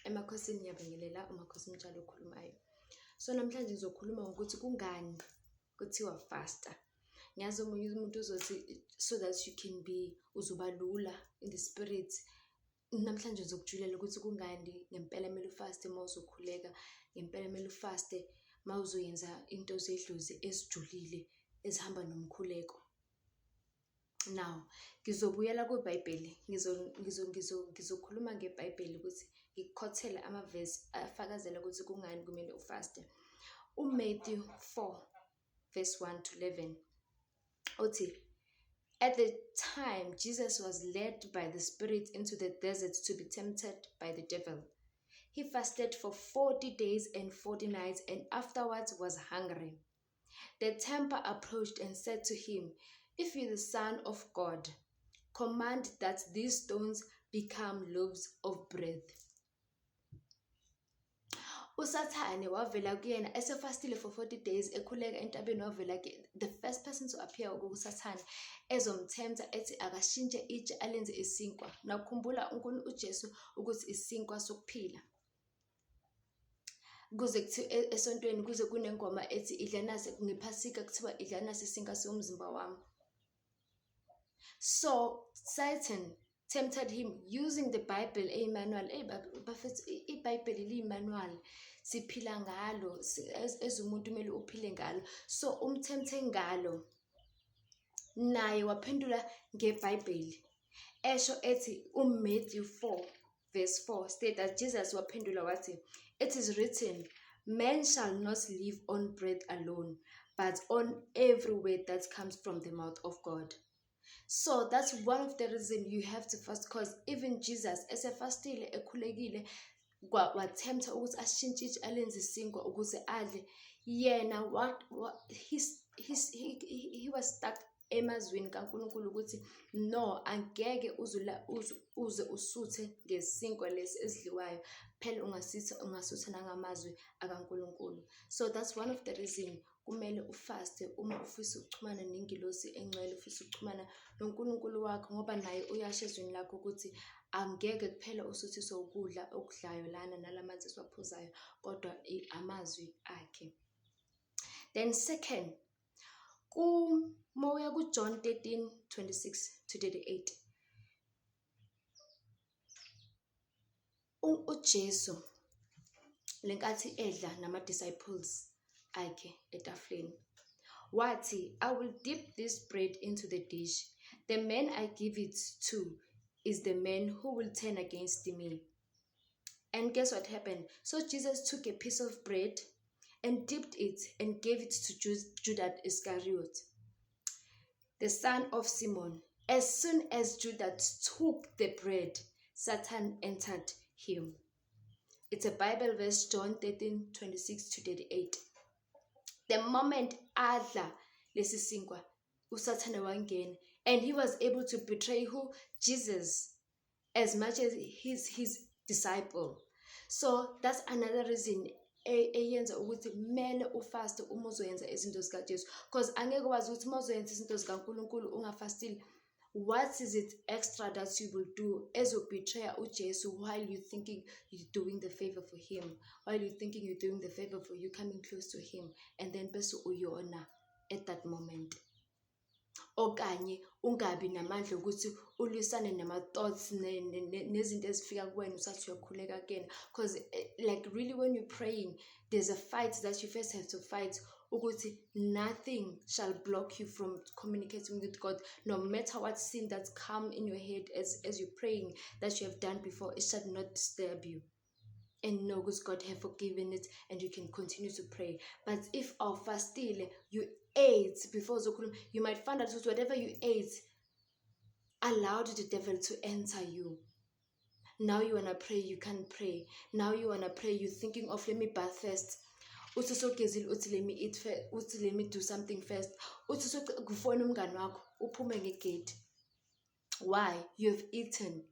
Emakhosini ngiyabingelela, uMakhosi Mtshali okhulumayo. So namhlanje ngizokhuluma ngokuthi kungani kuthiwa fasta. Ngiyazi omunye umuntu uzothi so that you can be uzoba lula in the spirit. Namhlanje ngizokujulela ukuthi kungani ngempela kumele ufaste uma uzokhuleka, ngempela kumele ufaste uma uzoyenza into zedlozi ezijulile ezihamba nomkhuleko. Now, ngizobuyela kwiBhayibheli, ngizokhuluma ngeBhayibheli ukuthi ngikukhothele amavesi afakazela ukuthi kungani kumele ufaste. UMatthew 4 verse 1 to 11 uthi, At the time Jesus was led by the Spirit into the desert to be tempted by the devil. He fasted for 40 days and 40 nights and afterwards was hungry. The tempter approached and said to him, If you're the Son of God, command that these stones become loaves of bread. USathane wavela kuyena esefastile for 40 days, ekhuleka entabeni. Wavela the first person to appear kuSathane ezomthemta, ethi akashintshe itshe alenze isinkwa. Nakukhumbula uJesu ukuthi isinkwa sokuphila. Kuze kuthiwe esontweni kuze kunengoma ethi idla nasi ngephasika, kuthiwa idla nasi isinkwa siwumzimba wami. So Satan tempted him using the Bible eyi-manual. Eyi bafethu, iBhayibheli liyi-manual, siphila ngalo. As umuntu kumele uphile ngalo. So umthemthe ngalo, naye waphendula ngeBhayibheli, esho ethi uMatthew 4 verse 4 state that Jesus waphendula wathi, "It is written, man shall not live on bread alone, but on every word that comes from the mouth of God." So that's one of the reason you have to fast, because even Jesus esefastile, ekhulekile, wathemptha ukuthi ashintshe itshe alenze isinkwa ukuze adle. Yena what, his, he was stuck emazwini kaNkulunkulu ukuthi no, angeke uze usuthe ngesinkwa lesi esidliwayo phela, ungasitha ungasutha nangamazwi akaNkulunkulu. So that's one of the reason kumele ufaste uma ufisa ukuxhumana nengilosi engcwele, ufisa ukuxhumana noNkulunkulu wakho, ngoba naye uyasho ezwini lakho ukuthi angeke kuphela usuthiswe ukudla okudlayo lana nalamanzi esiwaphuzayo, kodwa amazwi akhe. Then second, mawuya ku-John 13 26 to 38, uJesu lenkathi edla nama-disciples akhe etafuleni, wathi, "I will dip this bread into the dish. The man I give it to is the man who will turn against me." And guess what happened? So Jesus took a piece of bread and dipped it and gave it to Judas Iscariot, the son of Simon. As soon as Judas took the bread, Satan entered him. It's a Bible verse, John 13 26 to 38. The moment adla lesi sinkwa, uSathane wangena and he was able to betray who? Jesus, as much as his disciple. So that's another reason eyenza ukuthi kumele ufaste uma uzoyenza izinto zikaJesu, because angeke wazi ukuthi uma uzoyenza izinto zikaNkulunkulu ungafastile, what is it extra that you will do ezobetraya uJesu while you thinking you're doing the favor for him, while you thinking you're doing the favor for you coming close to him, and then bese uyona at that moment, okanye ungabi namandla ukuthi ulwisane nama-thoughts nezinto ezifika kuwena usathi uyakhuleka kuyena? Because like really, when you're praying, there's a fight that you first have to fight ukuthi nothing shall block you from communicating with God. No matter what sin that's come in your head as you're praying that you have done before, it shall not disturb you, and know because God have forgiven it and you can continue to pray. But if awufastile, you ate before uzokhuluma, you might find out that whatever you ate allowed the devil to enter you. Now you wanna pray, you can't pray. Now you wanna pray, you're thinking of, "Let me bath first." Uthi usogezile, uthi, "Let me eat first." Uthi, "Let me do something first." Uthi kufona umngani wakho, uphume ngegate. Why? You have eaten.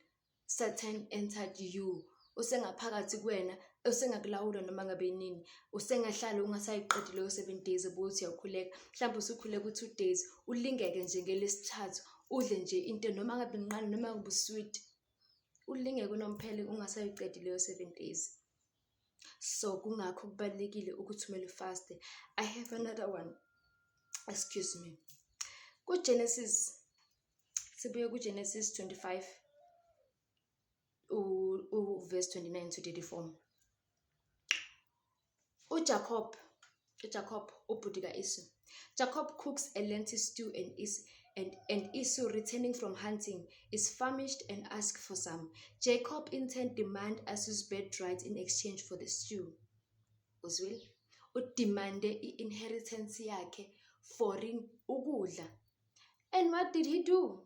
Satan entered you, usengaphakathi kuwena, usengakulawula noma ngabe nini. Usengahlala ungasayiqedi leyo 7 days obuthi uyakhuleka. Mhlawumbe usukhuleka u-2 days, ulingeke nje ngelesithathu, udle nje into noma ngabe nqane noma ngabe usweet. Ulingeke unomphela ungasayiqedi leyo 7 days. So kungakho kubalulekile ukuthi kumele ufaste. I have another one, excuse me. KuGenesis, sibuye kuGenesis 25 uverse 29 to 34. uJacob, ubhuti ka-Esau. Jacob cooks a lentil stew and Esau, returning from hunting, is famished and asks for some. Jacob in turn demand Esau's birthright in exchange for the stew. Uzwile? Udemande i-inheritance yakhe for ukudla. And what did he do?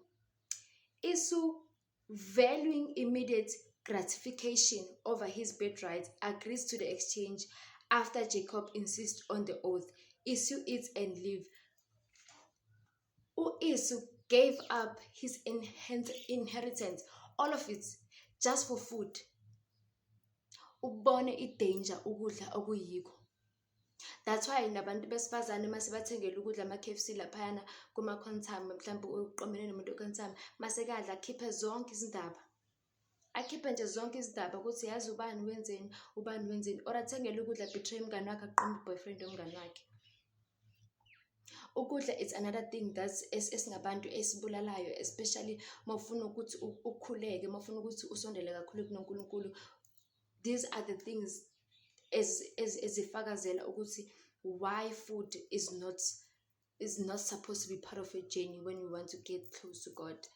Esau, valuing immediate gratification over his birthright, agrees to the exchange after Jacob insists on the oath. Esau eats and leave. U-Esau gave up his inheritance, all of it, just for food. Ubone i-danger ukudla okuyikho. That's why nabantu besifazane mase bathengele ukudla ama-KFC laphayana kuma-Quantum, mhlawumbe uqomene nomuntu we-Quantum, mase kadla akhiphe zonke izindaba. Akhiphe nje zonke izindaba ukuthi yazi ubani wenzeni, ubani wenzeni, or athengele ukudla, betray umngani wakhe, aqome i-boyfriend yomngani wakhe. Ukudla, it's another thing that's esingabantu esibulalayo, especially mawufuna ukuthi ukhuleke, mawufuna ukuthi usondele kakhulu kunoNkulunkulu. These are the things ezifakazela ukuthi why food is not supposed to be part of your journey when you want to get close to God.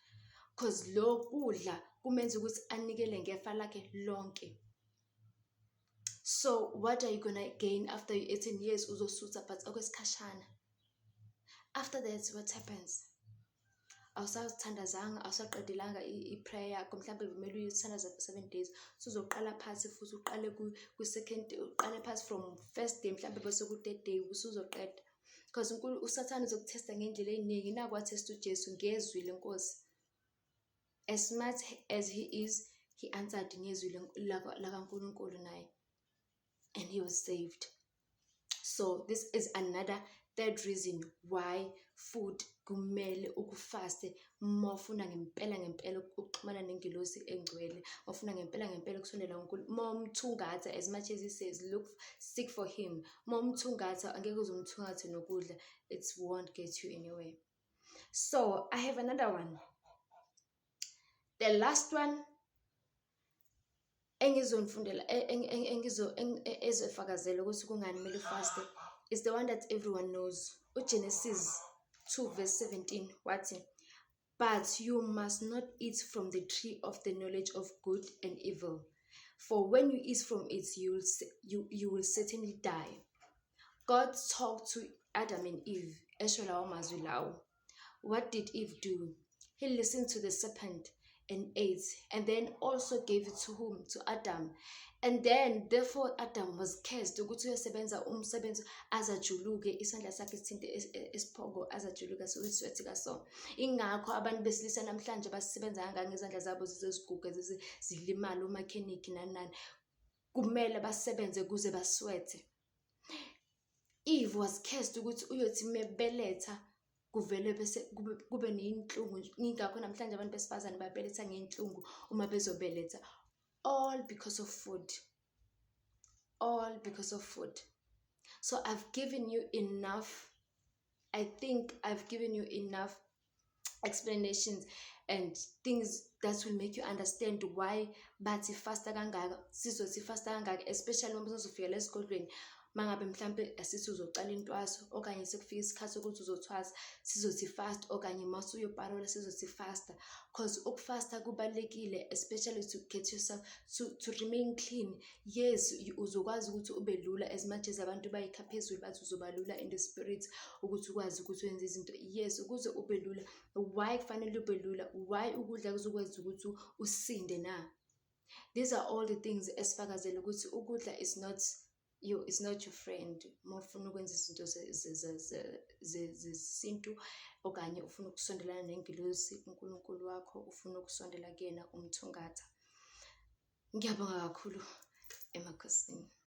'Cause lo kudla kumenza ukuthi anikele ngefa lakhe lonke. So what are you gonna gain after you eaten? Yes, uzosutha, but okwesikhashana. After that, what happens? Awusathandazanga, awusaqedelanga i-prayer yakho, mhlawumbe kumele uyothandaza for 7 days. Usuzoqala phansi futhi, uqale kwi-second, uqale phansi from first day, mhlawumbe bese ku-third day usuzoqeda. Because uSathane uzokuthesta ngendlela ey'ningi. Naku wathesta uJesu ngezwi leNkosi. As smart as he is, he answered ngezwi lakaNkulunkulu naye. And he was saved. So this is another third reason why food kumele ukufaste uma ufuna ngempela ngempela ukuxhumana nengilosi engcwele, ufuna ngempela ngempela ukusondela kuNkulunkulu. Uma umthungatha, as much as he says look, seek for him, uma umthungatha angeke uze umthungathe nokudla. It won't get you anywhere. So I have another one, the last one engizonifundela ezofakazela ukuthi kungani kumele ufaste, is the one that everyone knows. UGenesis 2 verse 17 wathi, "But you must not eat from the tree of the knowledge of good and evil, for when you eat from it, you will certainly die." God talked to Adam and Eve, esho lawo mazwi lawo. What did Eve do? He listened to the serpent and ate, and then also gave it to whom? To Adam. And then therefore Adam was cursed ukuthi uyosebenza umsebenzi azajuluke, isandla sakhe sithinte esiphongo, azajuluka sweathi so. Ingakho abantu besilisa namhlanje basebenza kangaka ngezandla zabo, zize ziguge, zize zilimale, umakhenikhi nani nani, kumele basebenze kuze baswethe. Eve was cursed ukuthi uyothi mebeletha kuvele bese kube ney'nhlungu. Ingakho namhlanje abantu besifazane babeletha ngey'nhlungu uma bezobeletha, all because of food, all because of food. So I've given you enough, I think I've given you enough explanations and things that will make you understand why bathi fasta kangaka, sizothi fasta kangaka, especially uma uzofika esigodlweni. Mangabe mhlampe asithi uzocala intwaso okanye sekufika isikhathi sokuthi uzothwasa, sizothi fast, okanye mase uyoparola, sizothi fasta, 'cause ukufasta kubalulekile, especially to get yourself to remain clean. Yes, uzokwazi ukuthi ube lula, as much as abantu bayikha phezulu bathi uzoba lula in the spirit, ukuthi ukwazi ukuthi wenze izinto. Yes, ukuze ube lula. Why kufanele ube lula? Why ukudla kuzokwenza ukuthi usinde na? These are all the things esifakazela ukuthi ukudla is not your friend uma ufuna ukwenza izinto zesintu okanye ufuna ukusondelana nengilosi, uNkulunkulu wakho, ufuna ukusondela kuyena, umthungatha. Ngiyabonga kakhulu emakhosini.